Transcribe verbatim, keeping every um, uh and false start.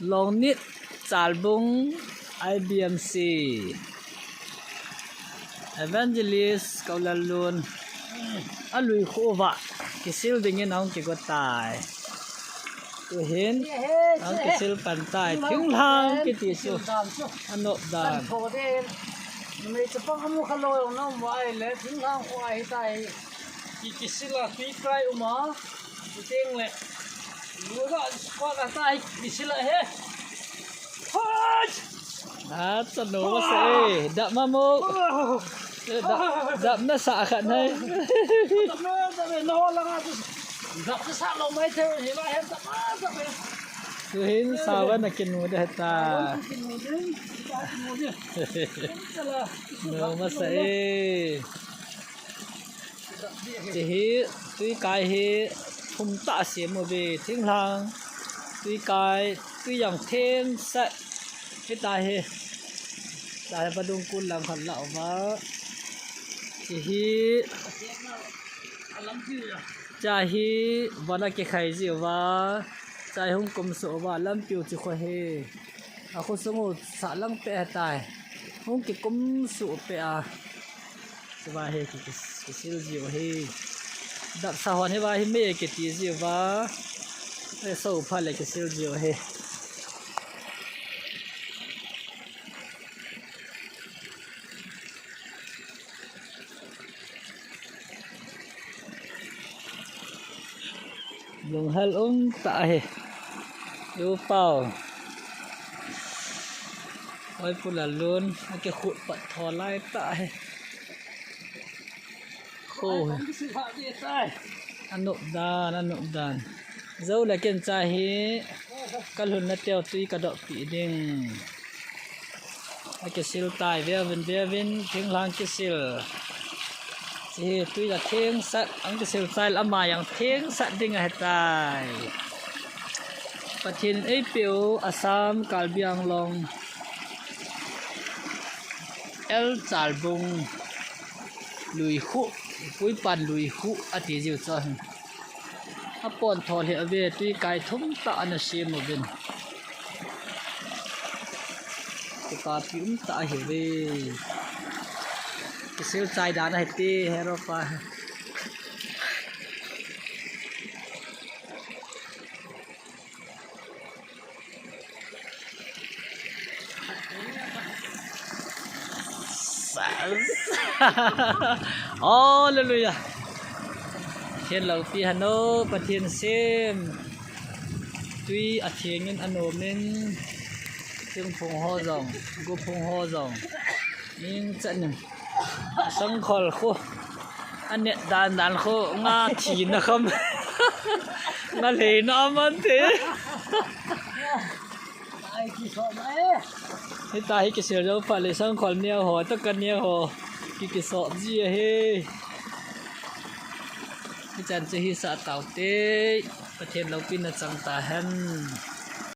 Longnit Chalbung I B M C Evangelist Kaulalun alui khu uva kisil dingin ahung kigo tai. Tuhin ahung kisil pan tai. Thinglhang kiti chu anop dan. Mei chapang amu kha lo jong na um vai le, thinglhang khu ahi tai. Ki, kisil a tui kai um a. Teng le. Lu ga squat a tai, kisil a he. Hoi! Acha, no masa e. Dap ma mo. Eh, dap, dap na sa khat nai. Dap na, dap na, no la nga tu. Dap na sa lo mai the, hi la he, dap na, dap na. Tuhin sawan na kinu de ta. Kinu de, kinu de. Chala. No masa e. Hiche hi tui kai hi thum tah a sem uve, thinglhang, tui kai, tui jang theng sat. Hitia hi, tia hi vadung kun lang khat la uva. Hiche hi, tia hi vana kikhai ji uva. Tia hi hung kum suh uva, lampiu chu kho hi. A khosung u sah lang peh ahitai. Hung kikum suh peh a. Chuva hi ki, ki, kisil jiu ahi. Dap sa hon hiva hi mei kiti jiu va. E so pha le kisil jiu ahi. Lunghel um tah ahi. U Pau. Oi, Pu Lalun, akikhut pat tho lai tah ahi. Kho. Anop dan, anop dan. Jou le ken cha hi, kalhun na teu tui kadoh pi ding. Akisil tai, veuvin, veuvin, thinglhang kisil. Hiche hi tui la theng sat, ahung kisil chai le ama jang theng sat ding ahitai. Pathen in eipeh u Assam Karbi Anglong L Chalbung lui khu, Puipan lui khu ati jiu chu. Apon tho lheh uve, tui kai thum tah ana sem uvin. Kipapi um tah ahiuve. Kisil chai dan ahi te, hero pa. Hallelujah. Pathen loupi hen o, Pathen sem. Tui atheng in anom in, thingphung ho jong, gophung ho jong. Ning chan in. Sangkhol khu. Anet dan dan khu, nga thina kham. Nga leina man te. Ai, kisop na e. Hitia hi kisil jou phat le sangkhol neo ho, tah ka neo ho. Ki, kisop ji ahi. Hichan chu hisah tau te. Pathen loupina chang tahen.